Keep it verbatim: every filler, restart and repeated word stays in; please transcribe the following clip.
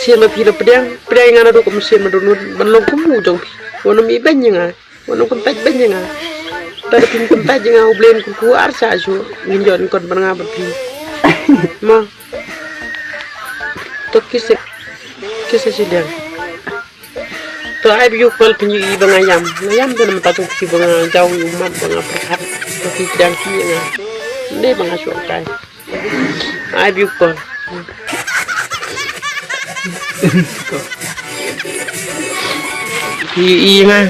Sien ma phi la pdiang, pdiang ïa nga naduh ka mynsiem naduh nud, ban long kum u jong phi. Wat nym ibeiñ ïa nga, wat nym kyntait beiñ ïa nga. Lada phin kyntait ïa nga, U Blei un kyrkhu ar shah shuh, ngin ïoh nyngkong bad nga bad phi. Mo. To kiss, kiss shiliang. To ai video call phin ïohi ba nga ïam. Nga ïam te namar ta jong phi ba nga jaw ïa u mat ba nga pyrkhat. Ba phi pdiang kti ïa nga. Ym dei ba nga shu ong kai. Ai video call. Phi ïohi ïa nga.